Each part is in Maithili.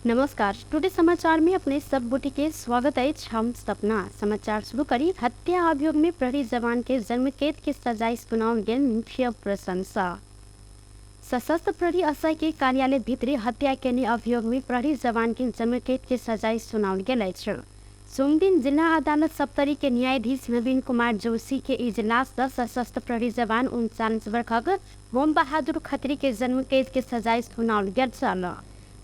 नमस्कार, टुडे समाचार में अपने सब गोटे के स्वागत अछि। हम सपना समाचार शुरू करी। हत्या अभियोग में प्रहरी जवान के जन्मकैद के सजाय सुनाओल गेल मुख्य प्रशंसा। सशस्त्र प्रहरी असय के कार्यालय भित्री हत्या केने अभियोग में प्रहरी जवान के जन्मकैद के सजाय सुनाओल गेल अछि। सोमदिन जिला अदालत सप्तरी के न्यायाधीश नवीन कुमार जोशी के इजलास सँ सशस्त्र प्रहरी जवान 39 वर्षक होम बहादुर खत्री के जन्मकैद के सजाय सुनाओल गेल छल।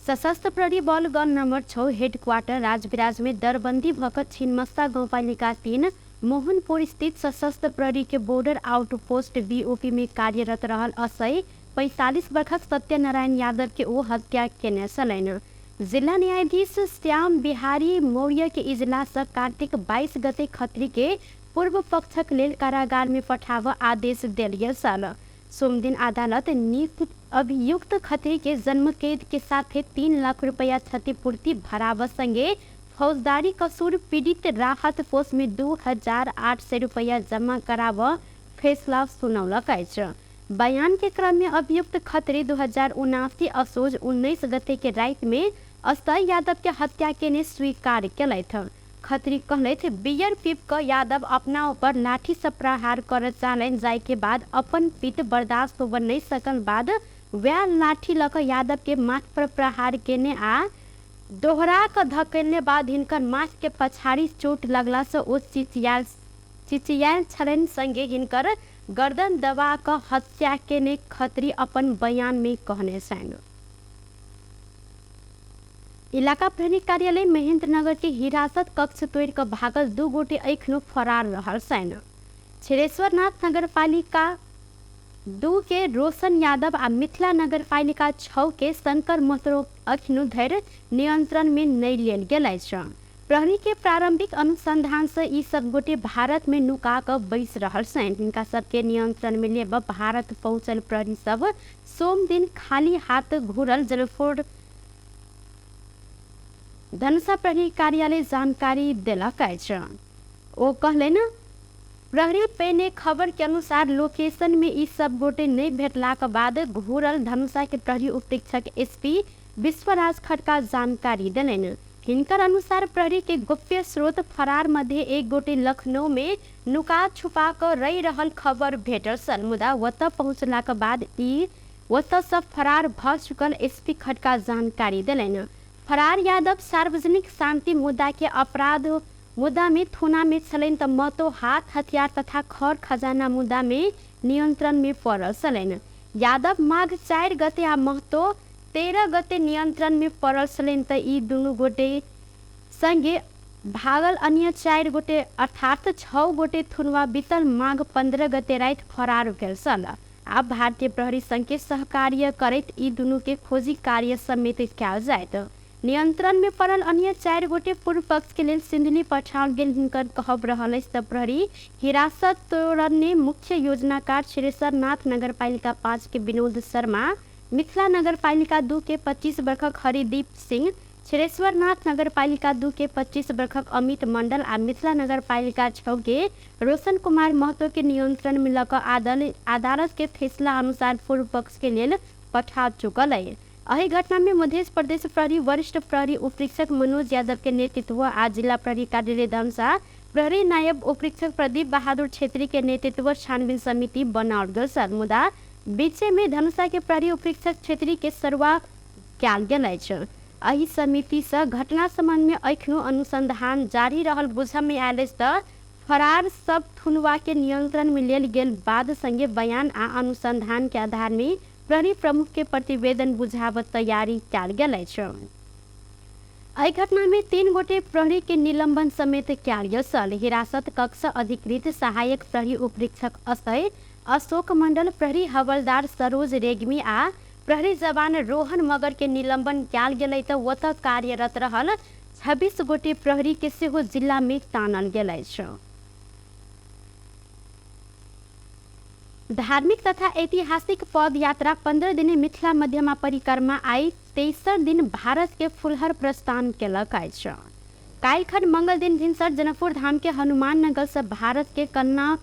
सशस्त्र प्रहरी बल गण नम्बर 6 हेड क्वार्टर राजविराज में दरबन्दी भऽ कऽ छिन्मस्ता गाउँपालिका 3 मोहनपुर स्थित सशस्त्र प्रहरी के बॉर्डर आउटपोस्ट बीओपी में कार्यरत रहल असय 45 वर्षक सत्यनारायण यादव के ओ हत्या केने छलनि। जिला न्यायाधीश श्याम बिहारी मौर्य के इजलास सँ कार्तिक 22 गते खत्री के पूर्व पक्षक लेल कारागार में पठाबऽ आदेश देल गेल छल। सोमदिन अदालत नियुक्त अभियुक्त खत्री के जन्मकैद के साथे 3 लाख रुपैया क्षतिपूर्ति भराबऽ संगे फौजदारी कसूर पीड़ित राहत कोष में 2800 रुपैया जमा कराबऽ फैसला सुनौलक अछि। बयान के क्रम में अभियुक्त खत्री 2079 असोज 19 गते के राति में अस्तय यादव के हत्या केने स्वीकार केलथि। खत्री कहलथि, बियर पीब कऽ यादव अपना ऊपर लाठी सँ प्रहार करऽ चाहलनि, जाहि के बाद अपन पित्त बर्दाश्त होबऽ नहि सकल बाद वैह लाठी लऽ कऽ यादव के माथ पर प्रहार केने आ दोहरा कऽ धकेलने बाद हिनकर माथ के पछाड़ी चोट लगला सँ ओ चिचियायल छलनि, संगे हिनकर गर्दन दबा कऽ हत्या केने खत्री अपन बयान में कहने छनि। इलाका प्रहरी कार्यालय महेंद्रनगर के हिरासत कक्ष तोड़ि कऽ भागल 2 गोटे एखनो फरार रहल छनि। क्षीरेश्वरनाथ नगरपालिका 2 के रोशन यादव आ मिथिला नगरपालिका 6 के शंकर महतो एखनो धरि नियंत्रण में नहि लेल गेल अछि। प्रहरी के प्रारंभिक अनुसंधान से ई सब गोटे भारत में नुका कऽ बैस रहल छनि। हिनका सबके नियंत्रण में लेब भारत पहुंचल प्रहरी सब सोम दिन खाली हाथ घुरल जनकपुर धनुषा प्रहरी कार्यालय जानकारी देलक अछि। ओ कहलनि, प्रहरी पेने खबर के अनुसार लोकेशन में ई सब गोटे नहि भेटलाक बाद घुरल धनुषा के प्रहरी उपरीक्षक एसपी विश्वराज खड़का जानकारी देलनि। हिनकर अनुसार प्रहरी के गोप्य स्रोत फरार मध्य एक गोटे लखनऊ में नुका छुपा कऽ रहि रहल खबर भेटल छल, मुदा ओतऽ पहुंचलाक बाद ई ओतऽ सँ फरार भऽ चुकल एसपी खड़का जानकारी देलनि। फरार यादव सार्वजनिक शांति मुद्दा के अपराध मुद्दा में थोना में छलनि तऽ महतो हाथ हथियार तथा खर खजाना मुद्दा में नियंत्रण में पड़ल छलनि। यादव माघ 4 गते आ महतो 13 गते नियंत्रण में पड़ल छलनि तऽ ई दुनू गोटे संगे भागल अन्य 4 गोटे अर्थात 6 गोटे थुनवा बीतल माघ 15 गते राति फरार भेल छल। आब भारतीय प्रहरी संघ के सहकार्य करैत ई दुनू के खोजी कार्य समेत कयल जायत। नियंत्रण में पड़ल अन्य 4 गोटे पूर्व पक्ष के लेल सिंधुली पठाओल गेल हिनकर कहब रहल अछि तऽ प्रहरी हिरासत तोड़ने मुख्य योजनाकार क्षीरेश्वरनाथ नगरपालिका 5 के विनोद शर्मा, मिथिला नगरपालिका 2 के 25 वर्षक हरिदीप सिंह, क्षीरेश्वरनाथ नगरपालिका 2 के 25 वर्षक अमित मंडल आ मिथिला नगरपालिका 6 के रोशन कुमार महतो के नियंत्रण में लऽ कऽ अदालत के फैसला अनुसार पूर्व पक्ष के लेल पठा चुकल अछि। एहि घटना में मध्य प्रदेश प्रहरी वरिष्ठ प्रहरी उपरीक्षक मनोज यादव के नेतृत्व आ जिला प्रहरी कार्यालय धनुषा प्रहरी नायब उपरीक्षक प्रदीप बहादुर छेत्री के नेतृत्व छानबीन समिति बनाओल गेल छल, मुदा बीचे में धनुषा के प्रहरी उपरीक्षक छेत्री के सरुआ कयल गेल अछि। एहि समिति सँ घटना संबंध में एखनो अनुसंधान जारी रहल बुझऽ में आयल अछि तऽ फरार सब थुनवा के नियंत्रण में लेल गेल बाद संगे बयान आ अनुसंधान के आधार में प्रहरी प्रमुख के प्रतिवेदन बुझाबऽ तैयारी कयल गेल अछि। एहि घटना में 3 गोटे प्रहरी के निलंबन समेत कयल गेल छल। हिरासत कक्ष अधिकृत सहायक प्रहरी उपरीक्षक असय अशोक मंडल, प्रहरी हवलदार सरोज रेग्मी आ प्रहरी जवान रोहन मगर के निलंबन कयल गेलै तऽ ओतऽ कार्यरत रहल 26 गोटे प्रहरी के सेहो जिला में तानल गेल अछि। धार्मिक तथा ऐतिहासिक पद यात्रा 15 दिने मिथिला मध्यमा परिक्रमा आई तेसर दिन भारत के फुलहर प्रस्थान केलक अछि। काल्हिखन मंगल दिन भिनसर जनकपुर धाम के हनुमान नगर से भारत के कन्ना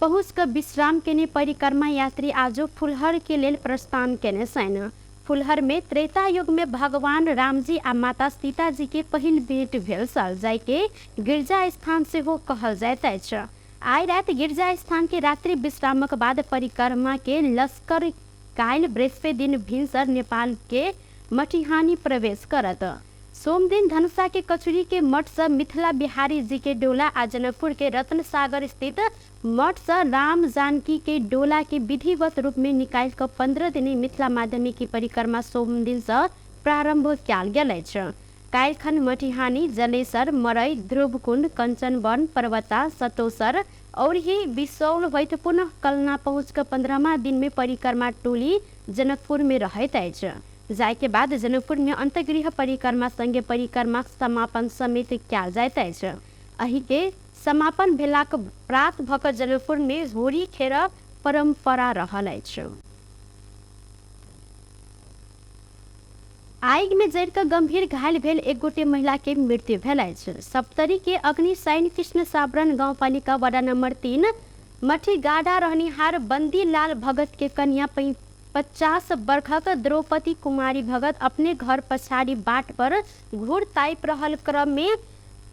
पहुँच कऽ विश्राम केने परिक्रमा यात्री आजो फुलहर के लेल प्रस्थान केने छनि। फुलहर में त्रेता युग में भगवान रामजी आ माता सीताजी के पहिल भेंट भेल छल, जाहिके गिरजा स्थान सेहो कहल जाइत अछि। आइ राति गिरजा स्थान के रात्रि विश्रामक बाद परिक्रमा के लश्कर काल्हि बृहस्पति दिन भिनसर नेपाल के मटिहानी प्रवेश करत। सोमदिन धनुषा के कचुरी के मठ से मिथिला बिहारी जी के डोला आ जनकपुर के रत्न सागर स्थित मठ से राम जानकी के डोला के विधिवत रूप में निकालि कऽ 15 दिनी मिथिला माध्यमिक की परिक्रमा सोमदिन से प्रारंभ कयल गेल अछि। काल्हिखन मटिहानी, जलेसर, मरई, ध्रुवकुंड, कंचनवन, पर्वता, सतोसर और ही बिसौल होइत पुनः कलना पहुँच कऽ 15वां दिन में परिक्रमा टोली जनकपुर में रहैत अछि। जाय के बाद जनकपुर में अंतर्गृह परिक्रमा संगे परिक्रमा समापन समेत कयल जाइत अछि। एहि के समापन भेलाक प्रात भऽ कऽ जनकपुर में होरी खेरब परंपरा रहल अछि। आगि में जरि कऽ गंभीर घायल भेल एक गोटे महिला के मृत्यु भेल अछि। सप्तरी के अग्निसाइन कृष्ण सावरण गाउँपालिका वडा नंबर 3 मठीगाडा रहनिहार बंदीलाल भगत के कन्या 50 वर्षक द्रौपदी कुमारी भगत अपने घर पछाड़ी बाट पर घूर तापि रहल क्रम में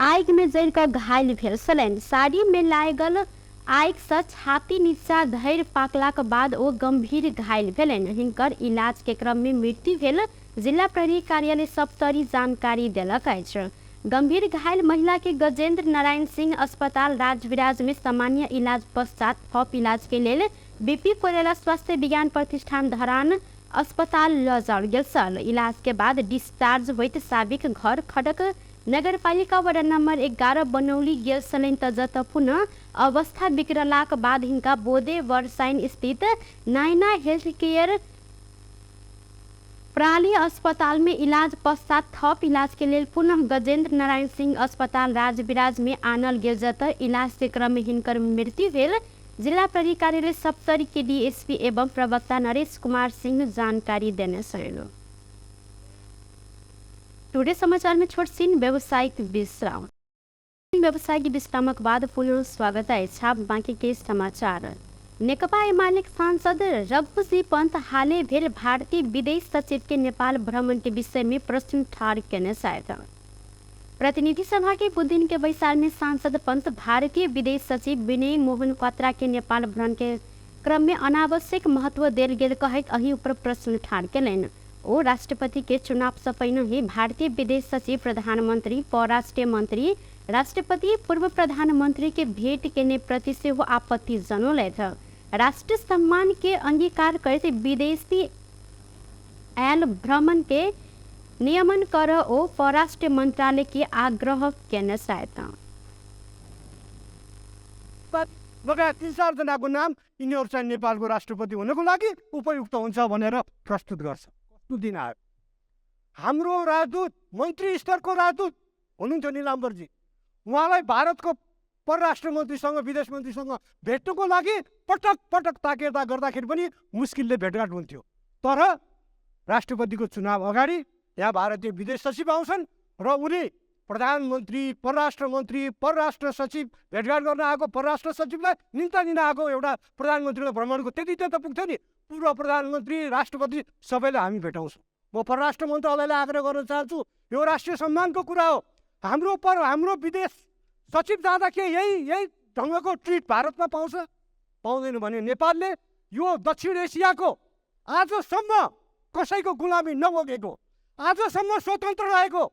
आगि में जरि कऽ घायल भेल छलनि। साड़ी में लागल आगि सँ छाती नीचा धरि पाकलाक बाद ओ गंभीर घायल भेलनि। हिनकर इलाज के क्रम में मृत्यु भेल जिला प्रहरी कार्यालय सप्तरी जानकारी देलक अछि। गंभीर घायल महिला के गजेंद्र नारायण सिंह अस्पताल राजविराज में सामान्य इलाज पश्चात थप इलाज के लेल बीपी कोइराला स्वास्थ्य विज्ञान प्रतिष्ठान धरान अस्पताल लऽ जाओल गेल छल। इलाज के बाद डिस्चार्ज होइत साबिक घर खडक नगरपालिका वडा नम्बर 11 बनौली गेल छलनि त जतऽ पुनः अवस्था बिगड़लाक बाद हिनका बोदे वर्षाइन स्थित नायना हेल्थ केयर प्राली अस्पताल में इलाज पश्चात थप इलाज के लेल पुनः गजेंद्र नारायण सिंह अस्पताल राजविराज में आनल गेल, जतऽ इलाज के क्रम में हिनकर मृत्यु भेल। जिला प्रहरी कार्यालय सप्तरी के डीएसपी एवं प्रवक्ता नरेश कुमार सिंह जानकारी देने छलनि। टुडे समाचार में छोट सिन व्यावसायिक विश्राम। व्यावसायिक विश्रामक बाद पुनः स्वागत अछि। आब बाँकी के समाचार। नेकपा एमालेक सांसद रघुजी पंत हाले भेल भारतीय विदेश सचिव के नेपाल भ्रमण के विषय में प्रश्न ठाढ़ केने छथि। प्रतिनिधि सभा के बुध दिन के बैसार में सांसद पंत भारतीय विदेश सचिव विनय मोहन क्वात्रा के नेपाल भ्रमण के क्रम में अनावश्यक महत्व देल गेल कहैत एहि ऊपर प्रश्न ठाढ़ केलनि। ओ राष्ट्रपति के चुनाव से पहिने ही भारतीय विदेश सचिव, प्रधानमंत्री, परराष्ट्र मंत्री, राष्ट्रपति, पूर्व प्रधानमंत्री के भेंट केने प्रति सेहो आपत्ति जनौलथि। राष्ट्र सम्मान के अंगीकार करैत विदेशी आयल भ्रमण के नियमन कर ओ परराष्ट्र मंत्रालय के आग्रह केने छथि। लगायत 3-4 जनाको नाम यिनीहरू चाहिँ नेपालको राष्ट्रपति हुनको लागि उपयुक्त हुन्छ भनेर प्रस्तुत गर्छ। कस्तो दिन आयो। हाम्रो राजदूत, मन्त्री स्तरको राजदूत हुनुहुन्थ्यो निलाम्बरजी, उहाँलाई भारतको परराष्ट्र मन्त्रीसँग, विदेश मन्त्रीसँग भेट्नुको लागि पटक पटक ताकेता गर्दाखेरि पनि मुस्किलले भेटघाट हुन्थ्यो। तर राष्ट्रपतिको चुनाव अगाडि यहाँ भारतीय विदेश सचिव आउँछन् र उनी प्रधानमन्त्री, परराष्ट्र मन्त्री, परराष्ट्र सचिव भेटघाट गर्न आएको परराष्ट्र सचिवलाई निम्ता दिन आएको एउटा प्रधानमन्त्रीलाई भ्रमणको त्यति त पुग्थ्यो नि। पूर्व प्रधानमन्त्री, राष्ट्रपति सबैलाई हामी भेटाउँछौँ। म परराष्ट्र मन्त्रालयलाई आग्रह गर्न चाहन्छु, यो राष्ट्रिय सम्मानको कुरा हो। हाम्रो विदेश सचिव जाँदा के यही ढङ्गको ट्रिट भारतमा पाउँछ? पाउँदैन भने नेपालले यो दक्षिण एसियाको आजसम्म कसैको गुलामी नभोगेको, आजसम्म स्वतन्त्र रहेको,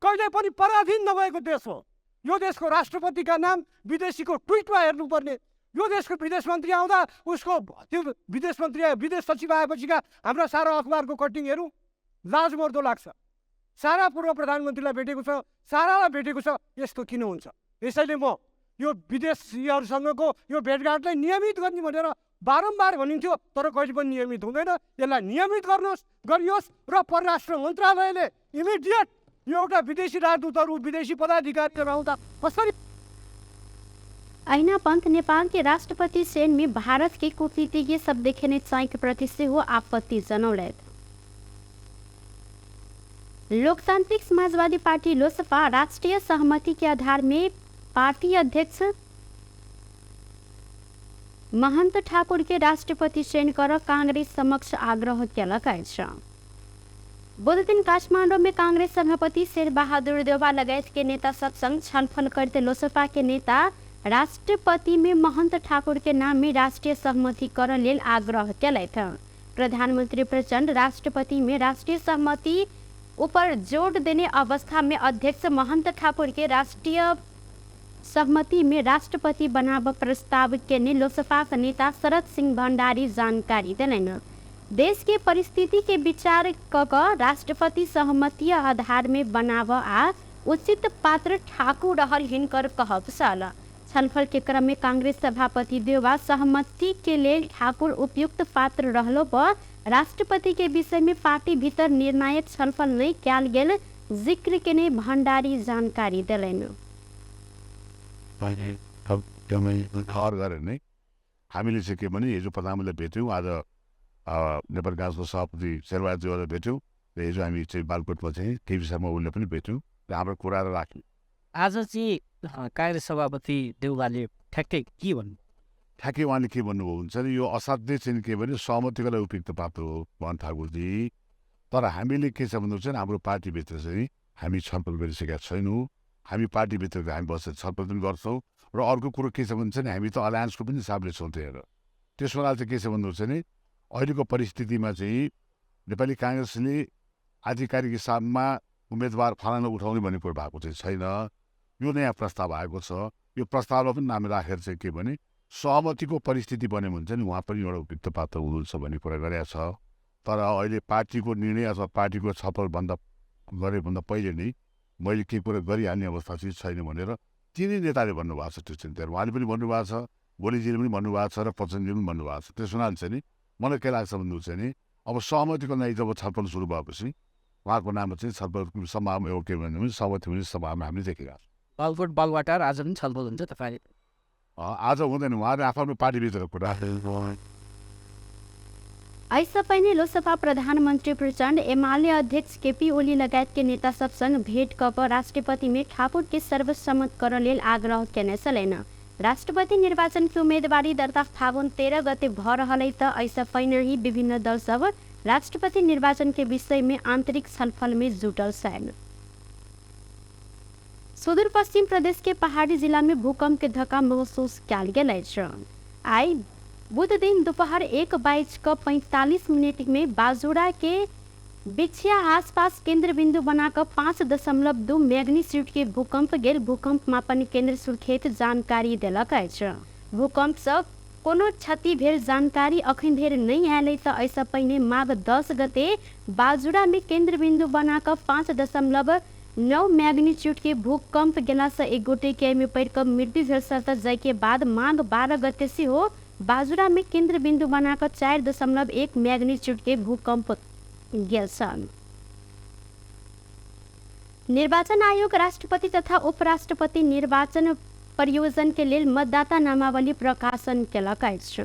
कहिले पनि पराधीन नभएको देश हो। यो देशको राष्ट्रपतिका नाम विदेशीको ट्विटमा हेर्नुपर्ने, यो देशको विदेश मन्त्री आउँदा उसको त्यो विदेश मन्त्री विदेश सचिव आएपछिका हाम्रा सारा अखबारको कटिङ हेरौँ, लाजमर्दो लाग्छ। सारा पूर्व प्रधानमन्त्रीलाई भेटेको छ, सारालाई भेटेको छ, यस्तो किन हुन्छ? यसैले म यो विदेशीहरूसँगको यो भेटघाटलाई नियमित गर्ने भनेर बारम्बार भनिन्थ्यो, तर कहिले पनि नियमित हुँदैन। यसलाई नियमित गर्नुहोस्, गरियोस् र परराष्ट्र मन्त्रालयले इमिडिएट यो एउटा विदेशी राजदूतहरू, विदेशी पदाधिकारीहरू आउँदा कसरी। अहिना पंत नेपाल के राष्ट्रपति सेन में भारत के कूटनीतिज्ञ सब देखेने चाइक प्रति सेहो आपत्ति जनौलथि। लोकतांत्रिक समाजवादी पार्टी लोसपा राष्ट्रीय सहमति के आधार में पार्टी अध्यक्ष महंत ठाकुर के राष्ट्रपति चयन कर कांग्रेस समक्ष आग्रह केलक अछि। बुध दिन काठमाडौँ में कांग्रेस सभापति शेरबहादुर देउवा लगायत के नेता सब संग छलफल करते लोसपा के नेता राष्ट्रपति में महन्त ठाकुर के नाम में राष्ट्रिय सहमति कर लेल आग्रह केलथि। प्रधानमन्त्री प्रचण्ड राष्ट्रपति में राष्ट्रिय सहमति ऊपर जोड़ देने अवस्था में अध्यक्ष महन्त ठाकुर के राष्ट्रिय सहमति में राष्ट्रपति बनाब प्रस्ताव केने लोसपा के नेता शरद सिंह भण्डारी जानकारी देलनि। देश के परिस्थिति के विचार क क राष्ट्रपति सहमतीय आधार में बनाब आ उचित पात्र ठाकुर रहल हिनकर कहब छल। छलफल के क्रम में कांग्रेस सभापति देउवा सहमति के लेल ठाकुर उपयुक्त पात्र रहलो पर राष्ट्रपति के विषय में पार्टी भीतर निर्णायक छलफल नहीं कयल गेल जिक्र केने भण्डारी जानकारी देलनि। गरेर नै हामीले चाहिँ के भने हिजो प्रधानमन्त्रीलाई भेट्यौँ, आज नेपाल काङ्ग्रेसको सभापति शेरबहादुर देउवालाई भेट्यौँ र हिजो हामी चाहिँ बालकोटमा चाहिँ केपी शर्मा ओलीलाई पनि भेट्यौँ र हाम्रो कुराहरू राख्यौँ। आज चाहिँ काङ्ग्रेस सभापति देउवाले ठ्याक्कै के भन्नु? ठ्याक्कै उहाँले के भन्नुभयो हुन्छ नि, यो असाध्यै चाहिँ के भने सहमतिको लागि उपयुक्त पात्र हो मोहन ठाकुरजी, तर हामीले के छ भन्नु चाहिँ हाम्रो पार्टीभित्र चाहिँ हामी छलफल गरिसकेका छैनौँ। हामी पार्टीभित्र हामी बसेर छलफल पनि गर्छौँ र अर्को कुरो के छ भने चाहिँ हामी त अलायन्सको पनि हिसाबले छौँ त्यहाँनिर। त्यसो हुनाले चाहिँ के छ भन्नु चाहिँ नि अहिलेको परिस्थितिमा चाहिँ नेपाली काङ्ग्रेसले आधिकारिक हिसाबमा उम्मेदवार फलानु उठाउने भन्ने कुरो भएको चाहिँ छैन। यो नयाँ प्रस्ताव आएको छ, यो प्रस्तावलाई पनि नाम राखेर चाहिँ के भने सहमतिको परिस्थिति बन्यो भने चाहिँ उहाँ पनि एउटा उपयुक्त पात्र हुनुहुन्छ भन्ने कुरा गरेको छ। तर अहिले पार्टीको निर्णय अथवा पार्टीको छलफलभन्दा गरेभन्दा पहिले नै मैले केही कुरा गरिहाल्ने अवस्था चाहिँ छैन भनेर तिनै नेताले भन्नुभएको छ। त्यो चाहिँ त्यहाँ उहाँले पनि भन्नुभएको छ, गोलीजीले पनि भन्नुभएको छ र प्रचण्डजीले पनि भन्नुभएको छ। त्यसो हुनाले चाहिँ नि मलाई के लाग्छ भन्नु चाहिँ नि अब सहमतिको लागि जब छलफल सुरु भएपछि उहाँको नाममा चाहिँ छलफलको सम्भावना एउटा के भन्नु भने सहमति हुने सम्भावना हामीले देखिरहेको छौँ। बालकोट बालवाटार आज पनि छलफल हुन्छ तपाईँ? आज हुँदैन, उहाँले आफ्नो पार्टीभित्रको कुरा। ऐसा पहिने लोकसभा प्रधानमन्त्री प्रचण्ड एमाले अध्यक्ष केपी ओली लगायत के नेता सबसँग भेट क राष्ट्रपति में ठाकुर के सर्वसम्मत कर लेल आग्रह केने छलनि। राष्ट्रपति निर्वाचन के उम्मेदवारी दर्ता फागुन 13 गते भ रहल है त ऐसा पहिने ही विभिन्न दल सब राष्ट्रपति निर्वाचन के विषय में आंतरिक छलफल में जुटल छन्। सुदूरपश्चिम प्रदेश के पहाड़ी जिला में भूकंप के धक्का महसूस कयल गेल अछि। आइ बुध दिन दोपहर 1:45 में बाजुरा के बिछिया आसपास केंद्र बिंदु बनाकर 5.2 मैग्नीट्यूड के भूकंप गेल भूकंप मापन केंद्र सुर्खेत जानकारी देलक अछि। भूकंप से कोनो क्षति भेल जानकारी अखन धरि नहीं आयल त ऐसा पहिने माघ 10 गते बाजुरा में केंद्र बिंदु बनाकर 5.9 मैग्नीट्यूड के भूकंप गेला से एक गोटे के में पड़ि कऽ मृत्यु भेल त जाय के बाद माघ 12 गते सेहो बाजुरा में केंद्र बिंदु बनाकर 4.1 मैग्नीट्यूड के भूकंप गेल छल। निर्वाचन आयोग राष्ट्रपति तथा उपराष्ट्रपति निर्वाचन परियोजन के लेल मतदाता नामावली प्रकाशन केलक अछि।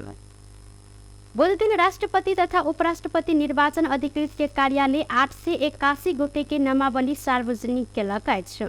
बुध दिन राष्ट्रपति तथा उपराष्ट्रपति निर्वाचन अधिकृत के कार्यालय 881 गोटे के नामावली सार्वजनिक केलक अछि।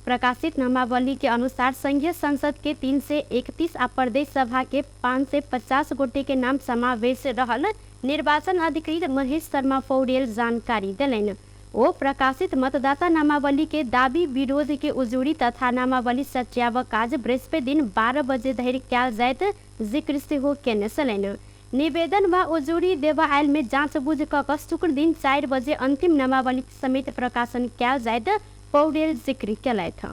प्रकाशित नामावली के अनुसार संघीय संसद के 331 आ प्रदेश सभा के 550 गोटे के नाम समावेश रहल निर्वाचन अधिकृत महेश शर्मा पौडेल जानकारी देलनि। ओ प्रकाशित मतदाता नामावली के दावी विरोध के उजुरी तथा नामावली सच्याब काज बृहस्पति दिन 12 बजे धरि कयल जायत जिक्र सेहो केने छलनि। निवेदन व उजुरी देवा आयल में जाँच बुझ क शुक्र दिन 4 बजे अंतिम नामावली समेत प्रकाशन कयल जायत पौडेल जिक्र केलथि।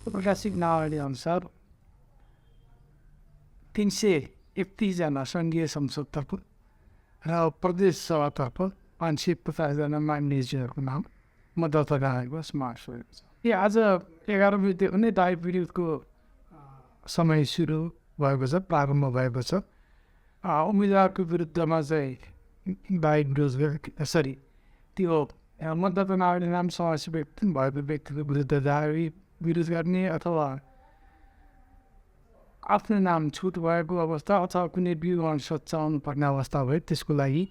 प्रकाशित नामावली अनुसार 331 जना सङ्घीय संसदतर्फ र प्रदेश सभातर्फ 550 जना मान्यज्यूहरूको नाम मतदाता नामावलीमा समावेश भएको छ। यो आज 11 बजीदेखि नै दावी विरोधको समय सुरु भएको छ, प्रारम्भ भएको छ। उम्मेदवारको विरुद्धमा चाहिँ दावी विरोध सरी त्यो मतदाता नामावली नाम समावेश भएको व्यक्तिको विरुद्ध दावी विरोध गर्ने अथवा आफ्नो नाम छुट भएको अवस्था अथवा कुनै विवरण सच्याउनु पर्ने अवस्था भयो त्यसको लागि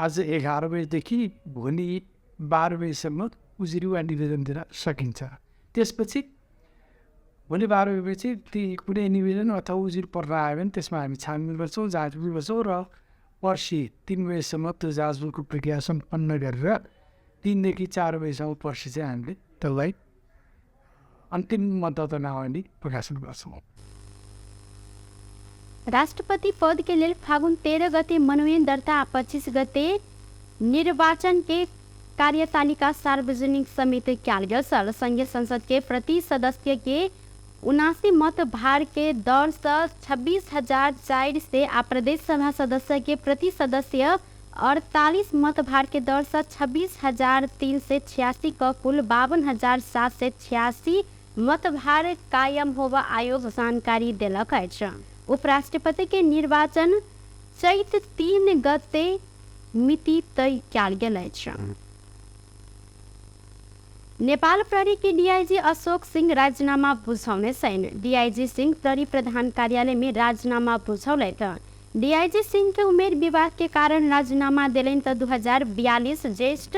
आज 11 बजीदेखि भोलि 12 बजीसम्म उजुरी वा निवेदन दिन सकिन्छ। त्यसपछि भोलि 12 बजेपछि ती कुनै निवेदन अथवा उजुरी पर्न आयो भने त्यसमा हामी छानबिन गर्छौँ, जाँचबुझ गर्छौँ र पर्सि 3 बजीसम्म त्यो जाँचबुझको प्रक्रिया सम्पन्न गरेर 3 देखि 4 बजीसम्म पर्सि चाहिँ हामीले त्यसलाई अन्तिम मतदाता नामावली प्रकाशन गर्छौँ। राष्ट्रपति पद के लेल फागुन 13 गते मनोनयन दर्ता, 25 गते निर्वाचन के कार्यतालिका सार्वजनिक समेत कयल गेल छल। संघीय संसद के प्रति सदस्य के 79 मत भार के दर से 26,400 आ प्रदेश सभा सदस्य के प्रति सदस्य 48 मत भार के दर से 26,386 का कुल 52,786 मतभार कायम होब आयोग जानकारी देलक अछि। उपराष्ट्रपति के निर्वाचन चैत 3 गते मिति तय कयल गेल अछि। नेपाल प्रहरी के डीआईजी अशोक सिंह राजीनामा बुझाउने छैन। डीआईजी सिंह प्रहरी प्रधान कार्यालय में राजीनामा बुझौलथि। डीआईजी सिंह के उमेर विवाद के कारण राजीनामा देलनि त 2042 ज्येष्ठ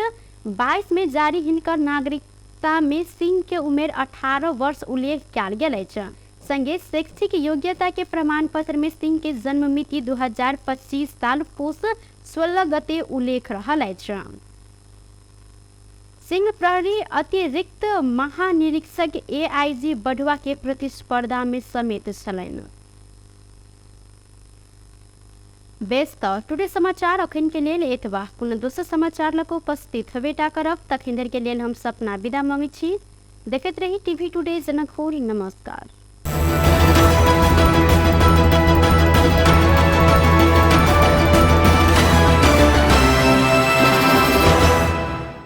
22 में जारी हिनकर नागरिकता में सिंह के उमेर 18 वर्ष उल्लेख कयल गेल अछि। संगे शैक्षिक योग्यता के प्रमाण पत्र में सिंह के जन्म मिति 2025 साल पुस 16 गते उल्लेख रहल अछि। सिंह प्रहरी अतिरिक्त महानिरीक्षक एआईजी बढ़ुआ के प्रतिस्पर्धा में समेत छलनि। बेस त टुडे समाचार अखन के लेल एतबा। कोनो दोसर समाचार लऽ कऽ उपस्थित हेबेटा करब, तखन धरि के लेल हम सपना विदा मांगै छी। देखैत रही टीवी टुडे जनकपुर। नमस्कार।